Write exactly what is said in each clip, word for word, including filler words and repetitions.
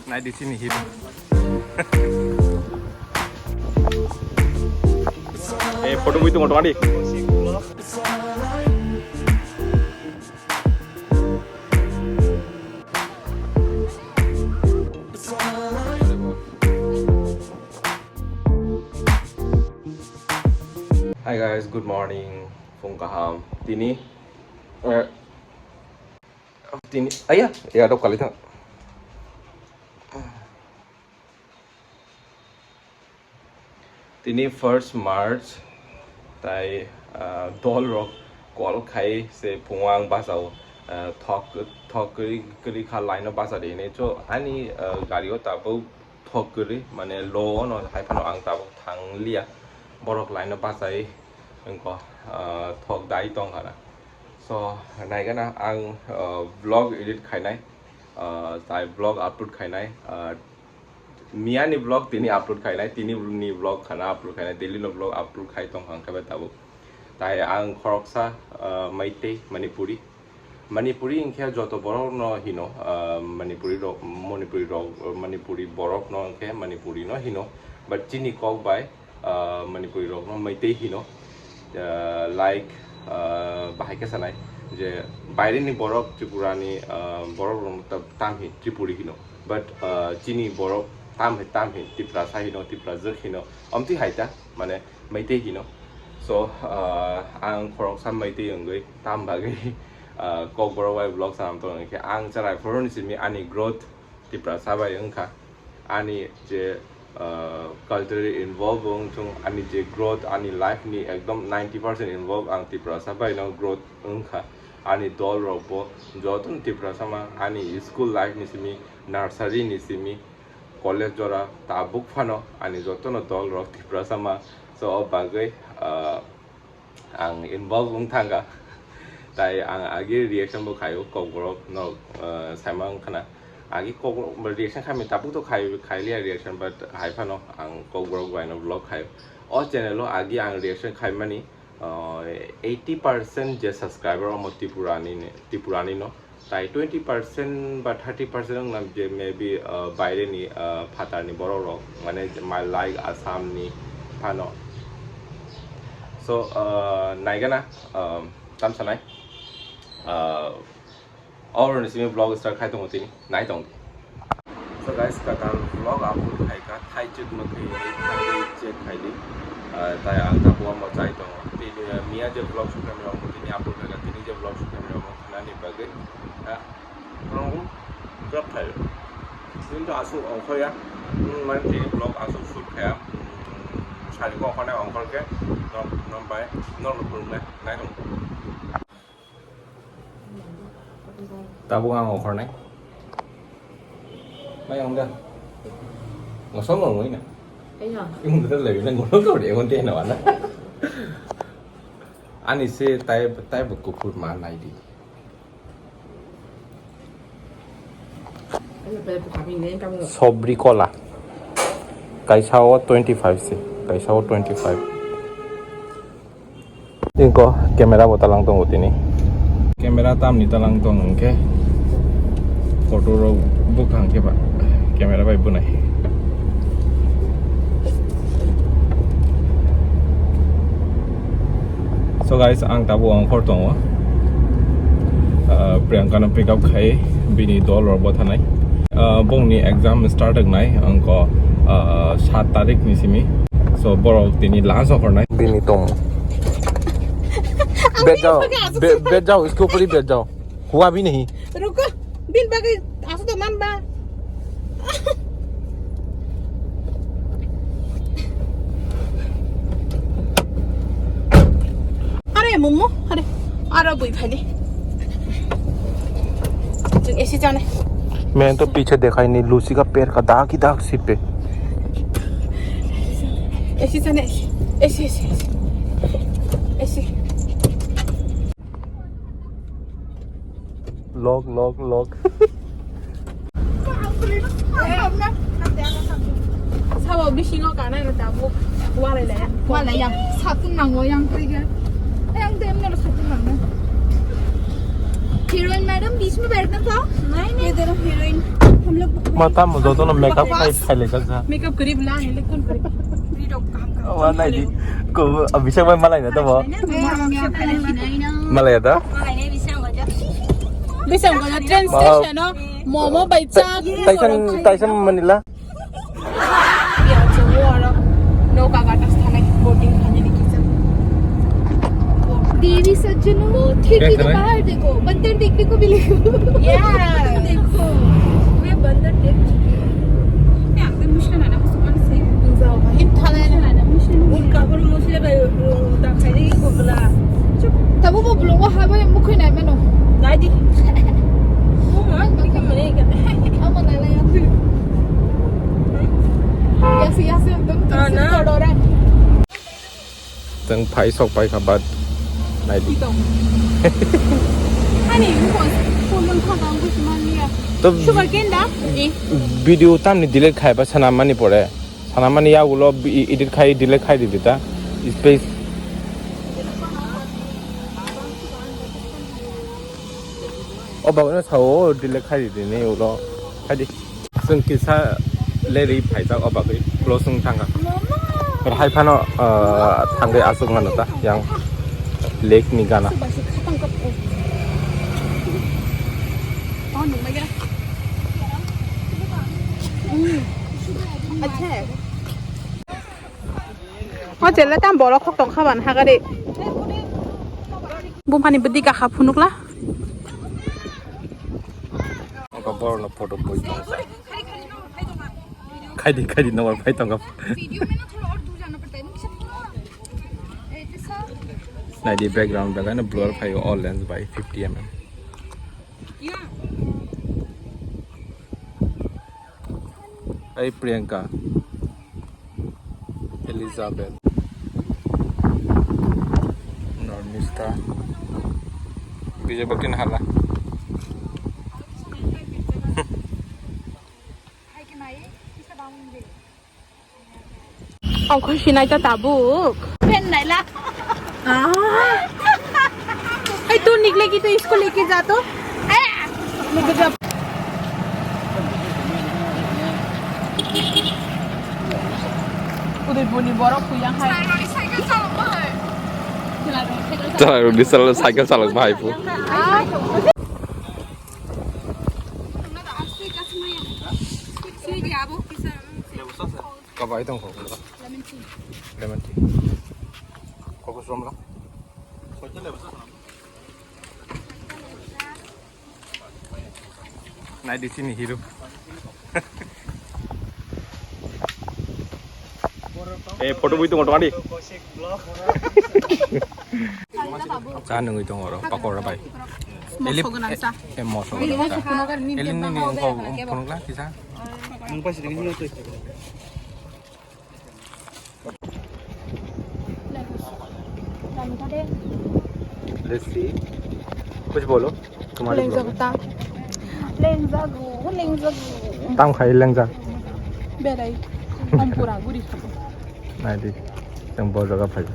Nai di sini hip. Eh, photo bui tong tong di. Hi guys, good morning. Phung kaham. Tini, eh, tini, ayah, ya dok kali thang. Tini first March, tai, ah, dol rok call khai se phungo ang bachao, ah, thok, thok kwrwi, kwrwi kha line o bacha di hinwi. So, ani, ah, gari o tabuk thok kwrwi, mane low no hai phano ang tabuk thang liya. Borok line o bachai wngkha, ah, thok dai tong kha na. So, naigana ang, ah, vlog edit khainai, ah, tai vlog upload khainai, ah, Miyani vlog tini upload khainai, tini ni vlog khana upload khainai, daily no vlog upload khai tong kha khe bai tabuk. Tai ang khoroksa, ah, Maitei, Manipuri. Manipuri hwnkhe joto borok no hino, ah, Manipuri rok, Manipuri rok, Manipuri borok no hwnkhe Manipuri no hino. But chini kok bai, ah, Manipuri rok no Maitei hino. Ah, like, ah, bahai khe sanai je baire ni borok Tripura ni, ah, borok rok no ta-, tam hi Tripuri hino. But, ah, chini borok tam hi, tam hi, Tiprasa hino, Tiprajwk hino, omtwi hai ta, mane, Maitei hino. So, ah, ang khoroksa Maitei wngwi tam bagwi, ah, Kokborok bai vlog sanam tong khe ang chwrai phuru ni simi ani growth Tiprasa bai wngkha. Ani je, ah, culturally involve wng thung, ani je growth, ani life ni ekdom ninety percent involve ang Tiprasa bai no growth wngkha. Ani dol rok bo joto no Tiprasa ma, ani school life ni simi, nursery ni simi, college jora tabuk phano ani jotono dol rok Tiprasa ma. So, o bagwi, ah, ang involve wng thangkha. Tai ang agi reaction bo khaio, Kokborok no, ah, saima wng khna. Agi Kokborok reaction khaimani tabuk to khai, khailiya reaction, but hai phano ang Kokborok bai no vlog khaio. O channel o agi ang reaction khaimani, ah, eighty percent je subscriber omo Tripurani ni, Tripurani no. Tai twenty percent ba thirty percent wng nam je maybe, ah, baire ni, ah, phatar ni borok rok, mane je my like Assam ni phano. So, ah, naigana, ah, tam sanai, ah, or ni simi vlog start khai tongo tini, nai tong. So guys, katal vlog upload khai kha, thai chuk ma khe thai check khai di. Ah, tai ang ta bo mo chai tongo. Tini, ah, miya je vlog shoot kami rok tini upload khai kha, tini je vlog shoot kami rok khnani bagwi. Ah, rong grab khai. Tini to asuk ongkho ya. Hmm, man tini vlog asuk shoot khai ya. Hmm, sari ko khone ongkho ke. Nom, nom bai, nom purme, nai tong. Tabuk ang okhornai. Mai ang da. Ngosong ngorngoi na. Kaiha? Yung da lagi na ngorong kau deh, ngonte na wana. Ani se tai, tai bu kuphur ma nai di. Sobri kola. Kaisa o twenty five se. Kaisa o twenty five. Ingko camera bo talang tongo tini. Camera tamni talang tong hwnkhe photo rok bwkha hwnkhe ba camera bai bwnai. So guys, ang tabuk ongkhor tongo. Ah, Priyanka no pick up khai bini dol rok bwthanai. Ah, bongni exam start wngnai, angko, ah, sat tarik ni simi. So, borok tini lunch okhornai. Bini tong. बैठ जाओ, बै-, बैठ जाओ, इसके ऊपर ही बैठ जाओ। हुआ भी नहीं। रुको, बिन बगे आसो तो मन बा। अरे मोमो, अरे, अरे बुई भाई ने। तुम ऐसे जाने। मैंने तो पीछे देखा ही नहीं, लूसी का पैर का दाग ही दाग सिर पे। ऐसे जाने, ऐसे, ऐसे, ऐसे, ऐसे। ऐसे। Log, log, log. Sabo bisingo kanai no tabuk. Walai laya. Walai yang. Satun nango yang tui ke. Yang dem no satun nango. Heroine madam, बीच में बैठना था। नहीं, नहीं। ये देखो heroine। Ma tamo jotono makeup khai phailai jak ha. Makeup kari bla, hele kon kari. Video kaham kaham. Wa nai di. Ko abisek bai malai na to bo. Malai ya to. Bisang ko train station no. Momo bai cha. Taisang taisang manila. Ya, chungo aro. Noka gata thanai boating khainani kisa. देवी सज्जनों, खिड़की से बाहर देखो, बंदर देखने को मिलेगा। देखो, मैं बंदर देख चुकी हूँ। मैं आपसे मुश्किल है ना, मुसलमान से। जाओ भाई। इन थाना है ना, मुश्किल है। उनका पर मुश्किल है, वो दाखा नहीं, वो बोला। तब वो बोलो, वो हवा में मुख नहीं, मैंने। दादी। वो मां, ठीक है, मरेगा। Ama nalai atu. Yasi, yasi, एकदम todora. Tang phai sok pai kha bat nai di. Ani, phone, phone thang thang busi mania. To sugar cane da? Video tamni delete khai ba sana mani pore. Sana mani ya ulo edit khai delete khai di ta. Space. O bagwino sao delete khai di ni ulo khai di. Chwng kisa leri phaijak o bagwi close wng thangkha. Hai phano, ah, thangwi aswk mano ta yang lake ni gana. O chele tam borok khok tong kha ban hagari. Bumphani bwdwi gakha phunukla. Oko borokno photo bui tong kha. Khaidi khaidi nokbar phai tong kha. Naidi background bai blur phai o lens bai fifty M M. Hey Priyanka, Elizabeth, Normista, Bijay Bhakti Nahala. Ongkho sinai ta tabuk. Pen naila. Ah. Ei, tu nikle ki tu isko leke ja to. Eh. Nikle ja. Udaipurni borok huyang hai. Chwrairokni cycle chalok bahai phu. Ah. Kabai tong kho. Lemon tea. Lemon tea. Koko somla. Nai di sini hiru. Eh, photo bui tongo tongadi. Cha nungui tongo oro pakora bai. Moso gwnang cha. Eh, moso gwnang cha. Elini ni phunukla kisa. Let's see. Kuch bolo. Tumhari problem. Lengjago ta. Lengjago, lengjago. Tam khai lengjak. Berai. Ompura guri. Nai di. Yang bo jaga phai.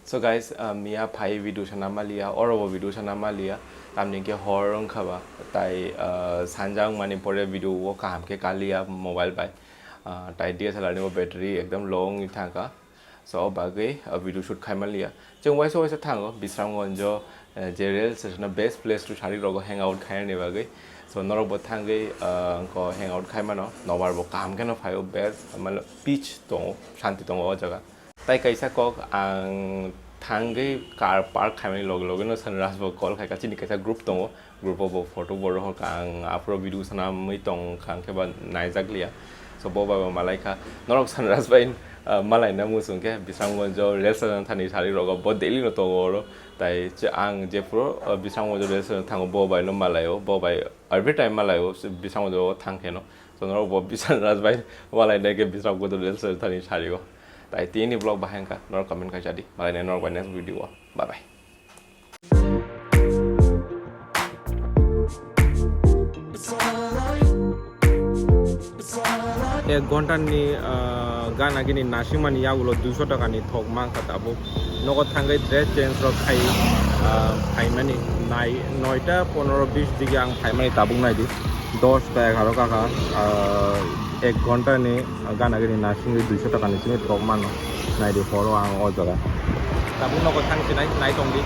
So guys, uh, miya phai video sana maliya, oro bo video sana maliya, tamni ke hor wngkha ba, tai, uh, sanja wngmani pore video o kaham ke kaliya mobile bai, uh, tai D S L R ni bo battery ekdom low wngwi thangkha, so o bagwi, uh, video shoot khai maliya. Chwng waisa waisa thango, Bisramganj o, uh, je rail station o best place to sari rogo hang out khainani bagwi, so norok bo thangwi, uh, wngkho hang out khai mano, nobar bo kaham kheno phaio, best, mane peace tongo, shanti tongo o jaga. Tai kaisa kok ang thangwi car park khaimani loge loge no Sanraj bo call khaikha, chini kaisa group tongo, group o bo photo bo rohorkha, ang aphuru video sanamwi tongkha, hwnkhe ba naijakliya. So bo bai bo malaikha, norok Sanraj bai, ah, malaina muchung khe Bisramganj o rail station thani sari rogo bo daily no tongo oro, tai ang jephuru, ah, Bisramganj o rail station thango bo bai no malaio, bo bai every time malaio Bisramganj o thang khe no. So norok bo Sanraj bai malainai khe Bisramganj o rail station thani sari o. Tai tini vlog bahai wngkha, norok comment kaisa di. Malainai norok bai next video o. Bye bye. It's alright. It's alright. Ek ghonta ni, ah, gana gini nasingmani yagulo duiso taka ni thok mankha tabuk. Nogo thangwi dress change rok khai, ah, phaimani nai noita ponoro bis digi ang phaimani tabuk naidi. Dos ta egharo kha kha, ah, ek ghonta ni gana gini nasingwi duiso taka ni simi thok mano. Naidi horo ang o jaga. Tabuk nogo thang sinai, nai tongdi.